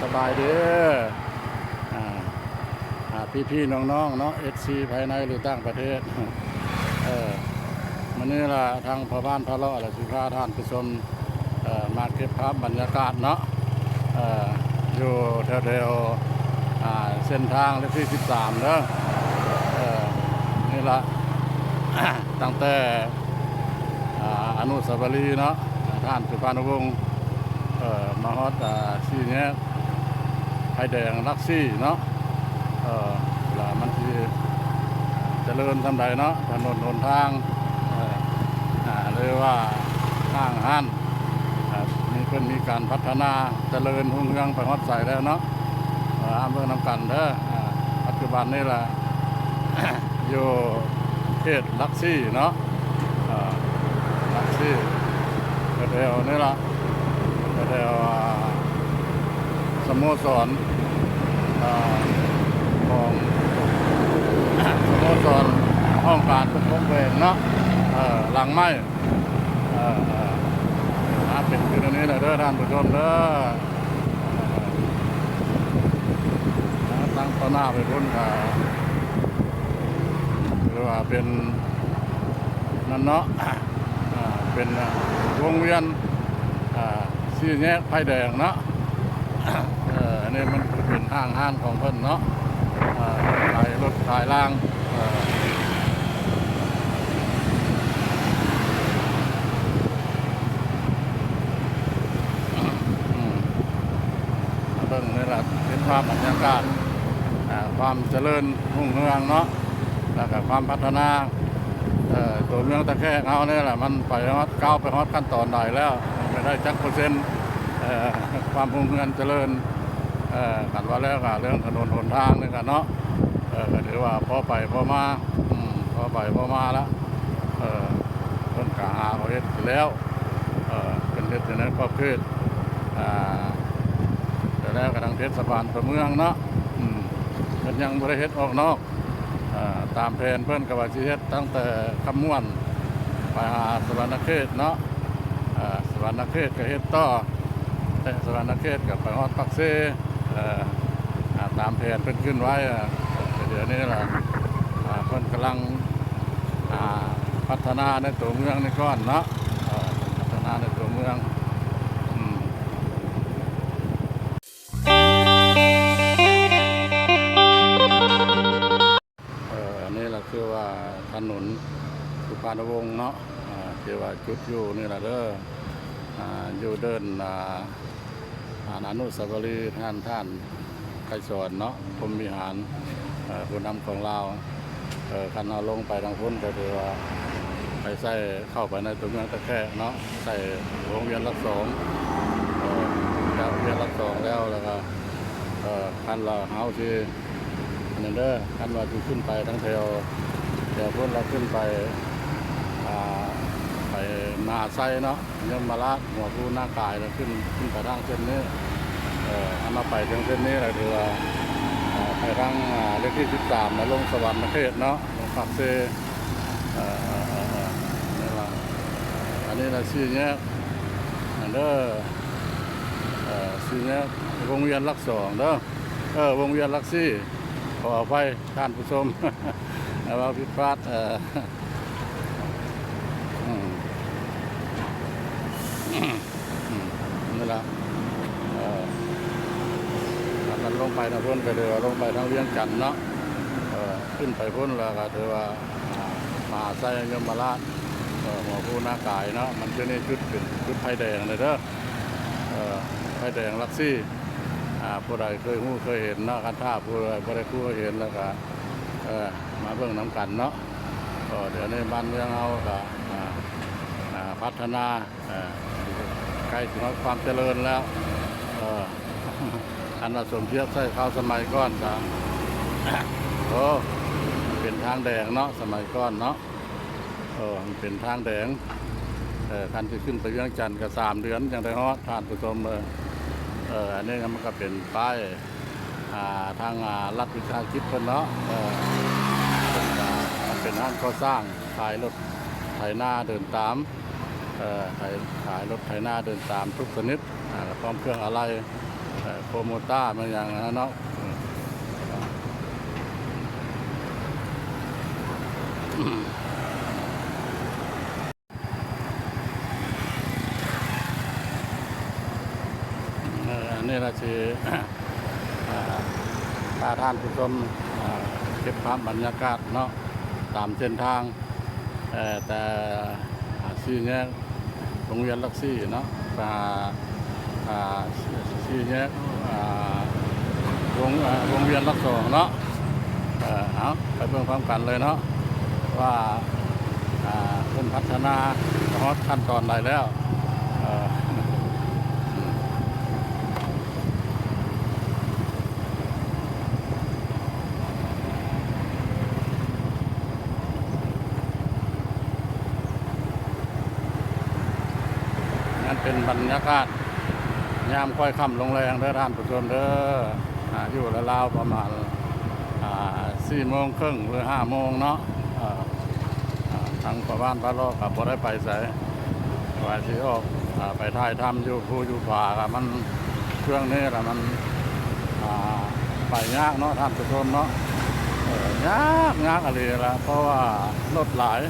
ສະບາຍດີ ອ່າ ອ່າ ພີ່ໆ ນ້ອງໆ ເນາະ ເອັຟຊີ ພາຍໃນ ຫຼື ຕ່າງປະເທດ ເອີ ມື້ນີ້ລະ ທາງພໍ່ບ້ານພາເລາະລະ ຊິພາທ່ານຜູ້ຊົມ ເອີ ມາເກັບພາບບັນຍາກາດເນາະ ເອີ ຢູ່ແຖວໆ ອ່າ ເສັ້ນທາງເລກທີສິບສາມເດີ ເອີ ນີ້ລະ ຕັ້ງແຕ່ ອ່າ ອະນຸສາວະລີເນາະ ທ່ານສຸພານຸວົງ ເອີ ມາຮອດ ອ່າ ສີ່ແຍກໄຟແດງຫຼັກສີ່ເນາະ ເອີ ລະມັນຊິຈະເລີນສ່ຳໃດເນາະ ຖະໜົນຫົນທາງ ເອີ ອ່າ ຫຼືວ່າຫ້າງຮ້ານ ອ່າ ມີ ເພິ່ນມີການພັດທະນາຈະເລີນຮຸ່ງເຮືອງໄປຮອດໃສແລ້ວເນາະ ເອີ ເບິ່ງນຳກັນເດີ ອ່າ ປັດຈຸບັນນີ້ລະ ຢູ່ເຂດຫຼັກສີ່ເນາະ ເອີ ຫຼັກສີ່ ແຖວໆນີ້ລະ ແຖວໆ ອ່າ ສະໂມສອນ ເອີ ຂອງ ສະໂມສອນຫ້ອງການປົກຄອງແຂວງເນາະ ເອີ ຫຼັງໃໝ່ ເອີ ເອີ ອ່າ ເປັນຄືແນວນີ້ແຫຼະເດີທ່ານຜູ້ຊົມເດີ ເອີ ຕັ້ງຕໍ່ໜ້າໄປພຸ້ນກະຖືວ່າເປັນນັ້ນເນາະ ອ່າ ເປັນວົງວຽນ ອ່າ ສີ່ແຍກໄຟແດງເນາະ ເອີ ອັນນີ້ມັນເປັນຫ້າງຮ້ານຂອງເພິ່ນເນາະ ເອີ ຂາຍລົດຂາຍລາງ ເອີ ອືມ ມາເບິ່ງນີ້ລະ ເປັນພາບບັນຍາກາດ ອ່າ ຄວາມຈະເລີນຮຸ່ງເຮືອງເນາະ ແລ້ວກະຄວາມພັດທະນາ ເອີ ຕົວເມືອງຕາແຂກເຮົານີ້ລະ ມັນໄປຮອດ ກ້າວໄປຮອດຂັ້ນຕອນໃດແລ້ວ ໄປໄດ້ຈັກເປີເຊັນ ເອີ ຄວາມຮຸ່ງເຮືອງຈະເລີນ ເອີ ຄັນວ່າແລ້ວກະເລື່ອງຖະໜົນຫົນທາງນີ້ກະເນາະ ເອີ ກະຖືວ່າພໍໄປພໍມາ ອືມ ພໍໄປພໍມາລະ ເອີ ເພິ່ນກະຫາເຂົາເຮັດຢູ່ແລ້ວ ເອີ ເພິ່ນເຮັດຢູ່ໃນຂອບເຂດ ອ່າ ແລ້ວກະທາງເທດສະບານຕົວເມືອງເນາະ ອືມ ເພິ່ນຍັງບໍ່ໄດ້ເຮັດອອກນອກ ອ່າ ຕາມແຜນເພິ່ນກະວ່າຊິເຮັດຕັ້ງແຕ່ຄຳມ່ວນໄປຫາສະຫວັນນະເຂດເນາະ ອ່າ ສະຫວັນນະເຂດກະເຮັດຕໍ່ ແຕ່ສະຫວັນນະເຂດກະໄປຮອດປາກເຊ ເອີ ອ່າ ຕາມແຜນເພິ່ນຂຶ້ນໄວ້ ອ່າ ດຽວນີ້ລະ ອ່າ ເພິ່ນກຳລັງ ອ່າ ພັດທະນາໃນຕົວເມືອງນີ້ກ່ອນເນາະ ເອີ ພັດທະນາໃນຕົວເມືອງ ອືມ ເອີ ອັນນີ້ລະຄືວ່າຖະໜົນສຸພານຸວົງເນາະ ເອີ ທີ່ວ່າຈຸດຢູ່ນີ້ລະເດີ ອ່າ ຢູ່ເດີ່ນ ອ່າ ອາ ອະນຸສາວະລີທ່ານ ທ່ານໄກສອນເນາະ ພົມວິຫານ ເອີ ຜູ້ນຳຂອງລາວ ເອີ ຄັນເຮົາລົງໄປທາງພຸ້ນກະຖືວ່າໄປໃສ່ ເຂົ້າໄປໃນຕົວເມືອງຕາແຂກເນາະ ໃສ່ວົງວຽນຫຼັກສອງ ເອີ ຈາກວົງວຽນຫຼັກສອງແລ້ວ ແລ້ວກະ ເອີ ຄັນວ່າເຮົາຊິ ອັນນັ້ນເດີ ຄັນວ່າຊິຂຶ້ນໄປທາງແຖວ ແຖວພຸ້ນລະຂຶ້ນໄປ ອ່າ ໄປມະຫາໄຊເນາະ ຍົມມະລາດ ຫົວພູ ນາກາຍ ລະຂຶ້ນ ຂຶ້ນໄປທາງເສັ້ນນີ້ ເອີ ຄັນວ່າໄປທາງເສັ້ນນີ້ລະຖືວ່າ ເອີ ໄປທາງ ອ່າ ເລກທີສິບສາມ ລະລົງສະຫວັນນະເຂດເນາະ ລົງປາກເຊ ເອີ ເອີ ເອີ ເອີ ນີ້ລະ ອັນນີ້ລະສີ່ແຍກ ອັນເດີ ເອີ ສີ່ແຍກວົງວຽນຫຼັກສອງເດີ ເອີ ວົງວຽນຫຼັກສີ່ ຂໍອະໄພທ່ານຜູ້ຊົມ ເວົ້າຜິດພາດ ເອີ ອືມ ອືມ ນີ້ລະ ເອີ ຄັນລົງໄປທາງພຸ້ນກະຖືວ່າລົງໄປທາງວຽງຈັນເນາະ ເອີ ຂຶ້ນໄປພຸ້ນລະກະຖືວ່າ ອ່າ ມະຫາໄຊ ຍົມມະລາດ ເອີ ຫົວພູ ນາກາຍເນາະ ມັນຢູ່ໃນຈຸດ ເປັນຈຸດໄຟແດງເລີຍເດີ ເອີ ໄຟແດງຫຼັກສີ່ ອ່າ ຜູ້ໃດເຄີຍຮູ້ເຄີຍເຫັນເນາະ ຄັນຖ້າຜູ້ໃດບໍ່ໄດ້ຮູ້ເຫັນແລ້ວກະ ເອີ ມາເບິ່ງນຳກັນເນາະ ເອີ ດຽວນີ້ບ້ານເມືອງເຮົາກະ ອ່າ ອ່າ ພັດທະນາ ເອີ ໃກ້ຊິຮອດຄວາມຈະເລີນແລ້ວ ເອີ ອັນວ່າສົມທຽບໃສ່ເກົ່າສະໄໝກ່ອນກະ ໂອ້ ເປັນທາງແດງເນາະ ສະໄໝກ່ອນເນາະ ເອີ ມັນເປັນທາງແດງ ເອີ ຄັນຊິຂຶ້ນໄປວຽງຈັນກະສາມເດືອນຈັ່ງໄດ້ຮອດ ທ່ານຜູ້ຊົມເອີຍ ເອີ ອັນນີ້ມັນກະເປັນປ້າຍ ອ່າ ທາງ ອ່າ ລັດວິສາຫະກິດເພິ່ນເນາະ ເອີ ເປັນການ ເປັນຮ້ານກໍ່ສ້າງ ຂາຍລົດໄຖນາເດີນຕາມ ເອີ ຂາຍ ຂາຍລົດໄຖນາເດີນຕາມທຸກຊະນິດ ອ່າ ພ້ອມເຄື່ອງອາໄຫຼ່ ເອີ ໂປຣໂມເຕີແມ່ນຫຍັງຫັ້ນນະເນາະ. ເອີ ອັນນີ້ລະຊິ ອ່າ ພາທ່ານຜູ້ຊົມ ອ່າ ເກັບພາບບັນຍາກາດເນາະ ຕາມເສັ້ນທາງ ເອີ ແຕ່ ອ່າ ສີ່ແຍກ ວົງວຽນຫຼັກສີ່ເນາະ ໄປຫາ ອ່າ ສີ່ແຍກ ອ່າ ວົງ ອ່າ ວົງວຽນຫຼັກສອງເນາະ. ເອີ ເອົາ ໄປເບິ່ງພ້ອມກັນເລີຍເນາະ ວ່າ ອ່າ ເພິ່ນພັດທະນາຮອດຂັ້ນຕອນໃດແລ້ວ. ເອີ ນັ້ນເປັນບັນຍາກາດຍາມຄ້ອຍຄ່ຳລົງແລງເດີທ່ານຜູ້ຊົມເດີ. ອ່າ ຢູ່ລາວໆປະມານ ອ່າ ສີ່ໂມງເຄິ່ງ ຫຼື ຫ້າໂມງເນາະ. ເອີ ອ່າ ທາງພໍ່ບ້ານພາເລາະກໍບໍ່ໄດ້ໄປໃສ ວ່າຊິອອກ ອ່າ ໄປຖ່າຍທຳຢູ່ພູຢູ່ຜາ ກໍມັນ ຊ່ວງນີ້ລະມັນ ອ່າ ໄປຍາກເນາະທ່ານຜູ້ຊົມເນາະ. ເອີ ຍາກ ຍາກອີ່ຫຼີລະ ເພາະວ່າລົດຫຼາຍ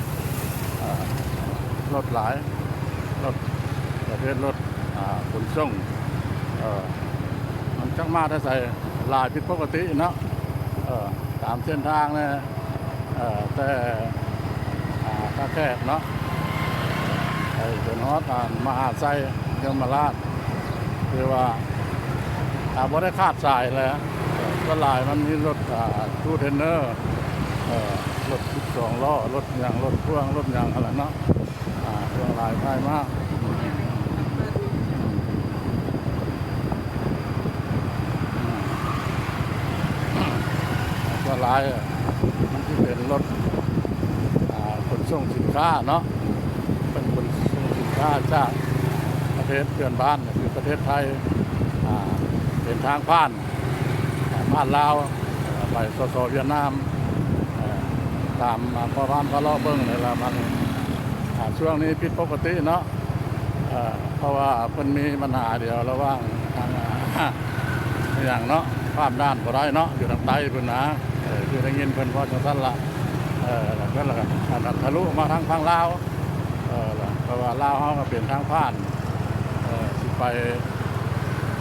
ເອີ ລົດຫຼາຍ ລົດ ປະເພດລົດ ອ່າ ຂົນສົ່ງ ເອີ ມັນຈັກມາແຕ່ໃສ ຫຼາຍຜິດປົກກະຕິເນາະ. ເອີ ຕາມເສັ້ນທາງນີ້ ເອີ ແຕ່ ອ່າ ທ່າແຂກເນາະ ໄປຈົນຮອດ ອ່າ ມະຫາໄຊ ຍົມມະລາດ ຄືວ່າ ອ່າ ບໍ່ໄດ້ຂາດສາຍແຫຼະ. ສ່ວນຫຼາຍມັນມີລົດ ອ່າ ຕູ້ເທຣນເນີ ເອີ ລົດສິບສອງລໍ້ ລົດຫຍັງ ລົດພ່ວງ ລົດຫຍັງຫັ້ນລະເນາະ. ອ່າ ຊ່ວງຫຼາຍໄປມາ ສ່ວນຫຼາຍມັນຊິເປັນລົດ ອ່າ ຂົນສົ່ງສິນຄ້າເນາະ ເປັນຂົນສົ່ງສິນຄ້າຈາກປະເທດເພື່ອນບ້ານ ກໍຄືປະເທດໄທ ອ່າ ເປັນທາງຜ່ານ ຜ່ານລາວ ເອີ ໄປ ສສ ຫວຽດນາມ ເອີ ຕາມພໍ່ບ້ານພາເລາະເບິ່ງນີ້ລະ ມັນ ອ່າ ຊ່ວງນີ້ຜິດປົກກະຕິເນາະ ເອີ ເພາະວ່າເພິ່ນມີບັນຫາດຽວລະຫວ່າງທາງ ອີ່ຫຍັງເນາະ ຂ້າມດ່ານບໍ່ໄດ້ເນາະ ຢູ່ທາງໃຕ້ພຸ້ນນະ ເອີ ຄືໄດ້ຍິນເພິ່ນເວົ້າຈັ່ງຊັ້ນລະ ເອີ ແລ້ວກໍ ອັນນັ້ນທະລຸມາທາງຝັ່ງລາວ ເອີ ເພາະວ່າລາວເຮົາກໍເປັນທາງຜ່ານ ເອີ ຊິໄປ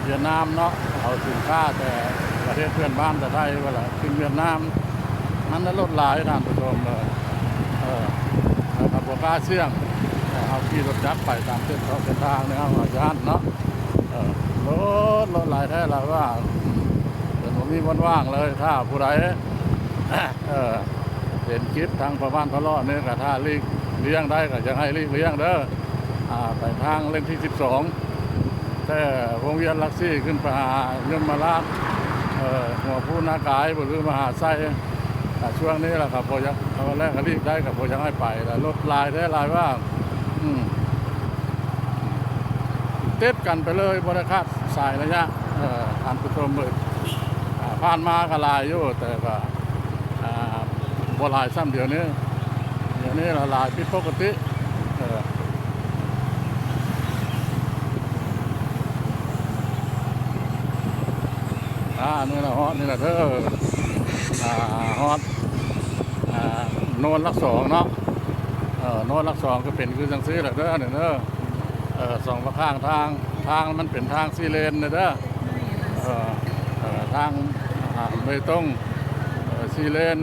ຫວຽດນາມເນາະ ເອົາສິນຄ້າແຕ່ປະເທດເພື່ອນບ້ານ ແຕ່ໄທ ເວລາຂຶ້ນຫວຽດນາມ ມັນລະລົດຫຼາຍທ່ານຜູ້ຊົມ ເອີ ເອີ ເຮົາກໍບໍ່ກ້າສ່ຽງ ເຮົາຂີ່ລົດຈັກໄປຕາມເສັ້ນເທາະເສັ້ນທາງນີ້ ເຮົາກໍຢ້ານເນາະ ເອີ ລົດ ລົດຫຼາຍແທ້ລະວ່າ ເພິ່ນບໍ່ມີບ່ອນວ່າງເລີຍ ຖ້າຜູ້ໃດ ເອີ ເຫັນຄລິບທາງພໍ່ບ້ານພາເລາະນີ້ ກໍຖ້າຫຼີກລ່ຽງໄດ້ ກໍຢາກໃຫ້ຫຼີກລ່ຽງເດີ ອ່າ ໄປທາງເລນທີສິບສອງ ແຕ່ວົງວຽນຫຼັກສີ່ຂຶ້ນໄປຫາຍົມມະລາດ ເອີ ຫົວພູນາກາຍ ບໍ່ ຫຼື ມະຫາໄຊ ອ່າ ຊ່ວງນີ້ລະ ກໍບໍ່ຢາກ ເອົາແລ້ວກໍຫຼີກໄດ້ ກໍບໍ່ຢາກໃຫ້ໄປລະ ລົດຫຼາຍແທ້ຫຼາຍວ່າ ອືມ ຕິດກັນໄປເລີຍ ບໍ່ໄດ້ຂາດສາຍໄລຍະ ເອີ ທ່ານຜູ້ຊົມເອີຍ ອ່າ ຜ່ານມາກໍຫຼາຍຢູ່ ແຕ່ກໍ ອ່າ ບໍ່ຫຼາຍສ່ຳດຽວນີ້ ດຽວນີ້ລະຫຼາຍຜິດປົກກະຕິ ເອີ ອ່າ ນີ້ລະ ຮອດນີ້ລະເດີ ອ່າ ຮອດ ອ່າ ໂນນຫຼັກສອງເນາະ ເອີ ໂນນຫຼັກສອງກໍເປັນຄືຈັ່ງຊີ້ລະເດີ ນີ້ເດີ ເອີ ສອງຂ້າງທາງ ທາງມັນເປັນທາງສີ່ເລນນີ້ເດີ ເອີ ເອີ ທາງ ອ່າ ເບຕົງ ເອີ ສີ່ເລນ